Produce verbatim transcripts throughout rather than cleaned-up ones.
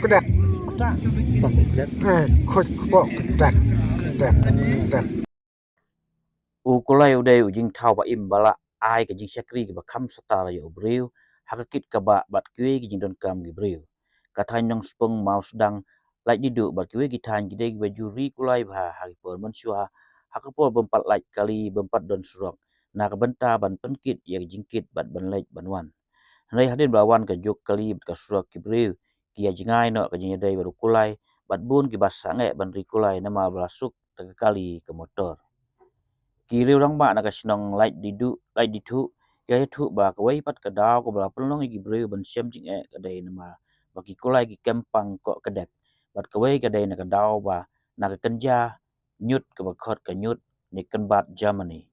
kdek. Pang kdek. Eh, khot kpoh kdek. Kdek. Kdek. U kulai u dei u jingthaw ba im ba la ai ka jingshakri kaba kham star ïa u briew ha ka kit ka bah bad kiwei ki jingdonkam ki briew. Ka thaiñ Nongspung, Mawsdang, Laitditduh bad kiwei ki thaiñ ki dei kiba ju ri kulai bha ha ki por mynshuwa, ha ka por bym pat lait kali, bym pat don surok, na ka bynta ban pynkit ïa ka jingkit bad ban leit ban wan. Hynrei hadien ba la wan ka juk kali bad ka surok, ki briew ki ïa jngai noh ka jingïadei bad u kulai, bad bun kiba sangeh ban ri kulai namar ba la suk da ka kali ka motor. Ki riew rangbah na ka shnong Laitditduh, Laitdithuh, ki ïathuh ba kawei pat ka daw kaba la pynlong ïa ki briew ban shem jingeh ka dei namar ba ki kulai ki kem pang koh kdek. Bad kawei ka dei na ka daw ba na ka kynja ñiut kaba khot ka ñiut ne kynbat Germany.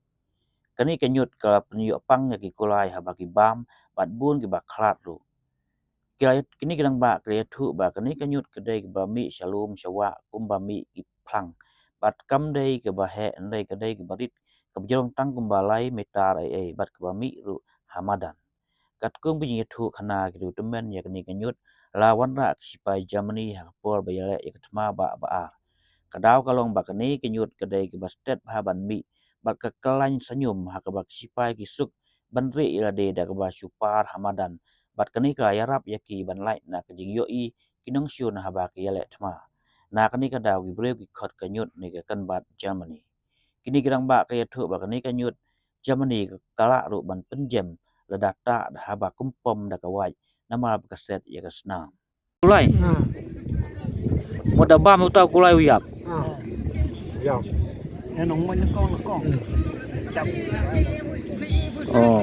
Kane ka ñiut ka la pynïoh pang ïa ki kulai haba ki bam bad bun kiba khlad ruh. Ki la ïa-, kine ki rangbah ki la ïathuh ba kane ka ñiut ka dei kaba mih sha lum sha wah kumba mih ki phlang. Bad kam dei kaba heh, hynrei ka dei kaba rit, kaba jrong tang kumba lai meter ei ei, bad kaba mih ruh ha madan. Katkum ki jingïathuh khana ki riew tymmen ïa kane ka ñiut, la wanrah ki sipai Germany ha ka por ba ïaleh ïa ka thma bah ba ar. Ka daw ka long ba kane ka ñiut ka dei kaba stet bha ban mih, bad ka kyllain snium ha kaba ki sipai ki suk ban rieh ïa lade da kaba shu par ha madan, bad kane ka la ïarap ïa ki ban lait na ka jingïohi ki nongshun haba ki ïaleh thma. Na kane ka daw ki briew ki khot ka ñiut ne ka kynbat Germany. Kine ki rangbah ki ïathuh ba kane ka ñiut Germany ka lah ruh ban pynjem lada tah da haba kum pom da ka wait namar ba ka set ïa ka snam. Kulai. Ha. Mut da bam uta u kulai u ïap. Ha. Ïap. Ïa nong mon kong kong. Hmm. Oh.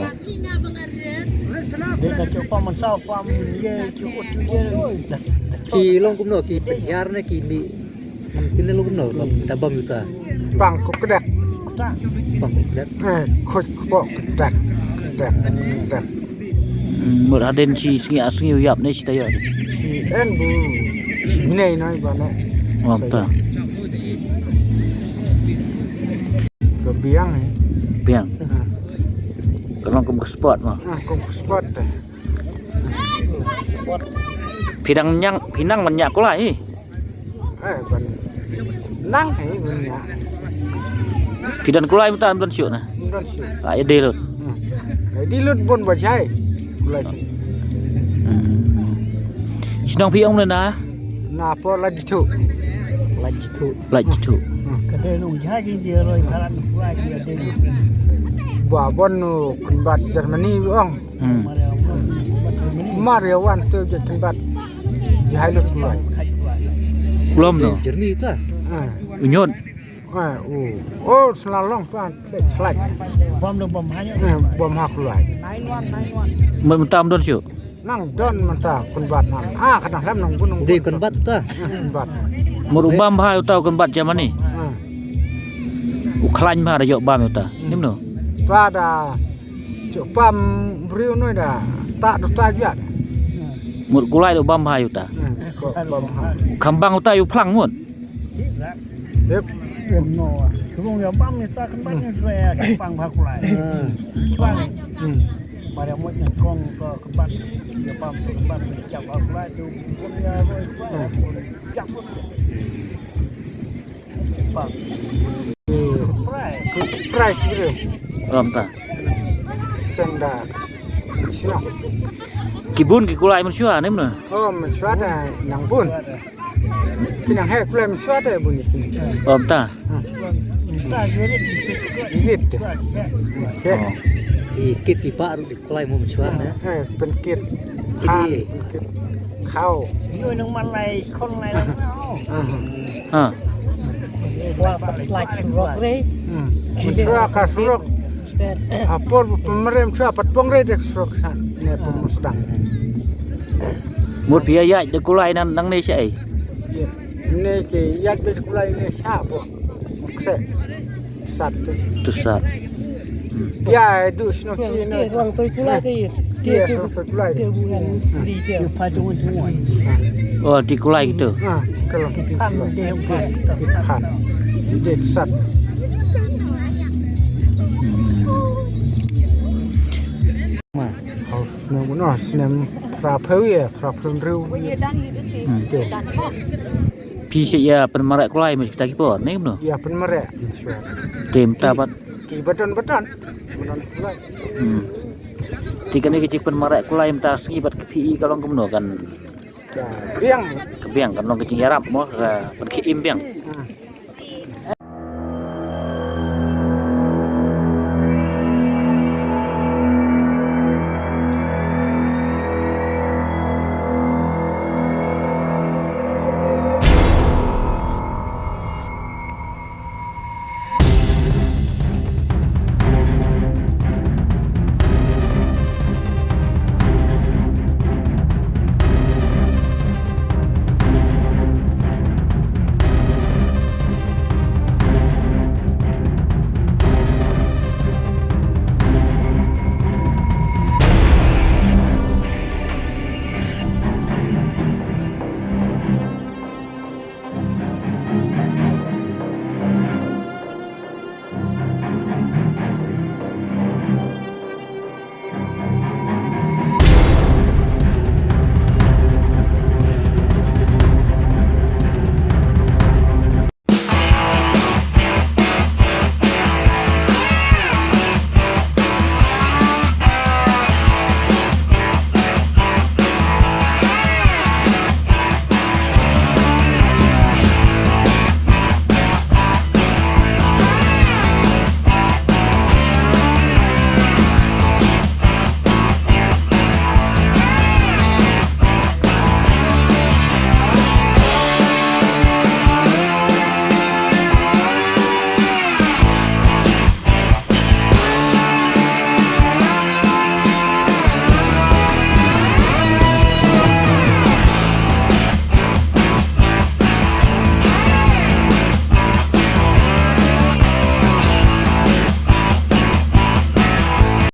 Dia dah cuba mansau pam ye cuba tu ye. Ki long kumno, ki pynhiar ne ki mih. Kine long kumno, bam, ta bam uta. Pang ko kdek. Pang ko kdek. Eh, khot kpoh kdek. Kdek. Kdek. Hmm, mut hadien shi sngi ar sngi u ïap ne shi taïew. Shi en bu. Shi bnai noi ba ne. Oh, ta. Ka biang, eh. Biang. Ha. Ka long kum ka spot mo. Ha, kum ka spot, eh. Phi dang ñiah, phi nang ban ñiah kulai hi. Eh, ban nang hi ban ñiah. Phi don kulai mynta, don shuh na? Don shuh. Ah, ïa dei lut. Hmm. Ïa dei lut bun ba jai. Kulai shuh. Hmm. Shnong phi ong na? Na por Laitdithuh. Laitdithuh. Laitdithuh. Hmm. Ka dei nong jai ki jai roi karan kulai ki ïa dei. Ba bon nu kynbat Germany ong. Hmm. Mar ïa wan te u jait kynbat. Jai lut kulai. Kulom no. Jernih ta. Ha. U ñiut. Ha, u. Oh, slalong tuan. Slide. Bom do bom ha ñiut. Ha, bom ha kulai. Mynta ym don shuh. Nang don mynta kynbat nang. Ah, ka dang hlem nang bun nang. Dei kynbat ta. Ha, kynbat. Mut u bam ha uta u kynbat Germany. Ha. U khlaiñ bha da ïoh bam uta. Hmm. Nim no. Ta da Cuk pam briew noi da. Tak du ta jat. Mut kulai du bam bha ïa uta. Hmm, ko bam bha. Kham bang uta ïa u phlang mut. Yep. No. Kurung ïa bam ïa ta kan bam ïa ta ïa pang bha kulai. Hmm. Pang. Hmm. Ba ïa mut ïa kong ko kan bam ïa bam kan bam ïa jam bha kulai tu. Kurung ïa roi kulai. Hmm. Jam. Price bro. Ram ta. Senda. Sina. Ki bun ki kulai mynshuwa ne mna? Oh, mynshuwa da nang bun. Ki nang he kulai mynshuwa da bun ki. Ram ta. Ha. Rit. He. Oh. Ki kit ki ba ru. Kulai mo mynshuwa ne. Eh, pynkit. Kit. Khan, pynkit. Khau. Ïoh nang man lai khon lai lang na. Ah. Ha. Wa pat lai surok re. Hmm. Mynshuwa ka surok. Apor bu pynmrem shuwa pat pong re de surok san. Ne pun musdang. Mut phi ïa ïaid de kulai nan nang ne sha ei. Ïa. Ne ki ïaid de kulai ne sha bo. Kse. Sat. Tu sat. Ya, du shnong chi ne. Te ruang toi kulai te. Te ruang toi kulai. Te bukan di te. Oh, di kulai gitu. Ah, kalau di kulai. Di pan. Di sat. Ma, haus snem, no, snem. Phra phew ïa, phra phew hynriew. Hmm. Te. Phi shait ïa pynmareh kulai mo kita ki por, ne kumno? Ïa pynmareh. Te mynta pat. Ki ba don ba don. Ba don kulai. Hmm. Te kane ka jingpynmareh kulai mynta sngi pat ka phi i ka long kumno kan? Ka biang. Ka biang kan long ka jingïarap mo ka pynkhie im biang. Hmm.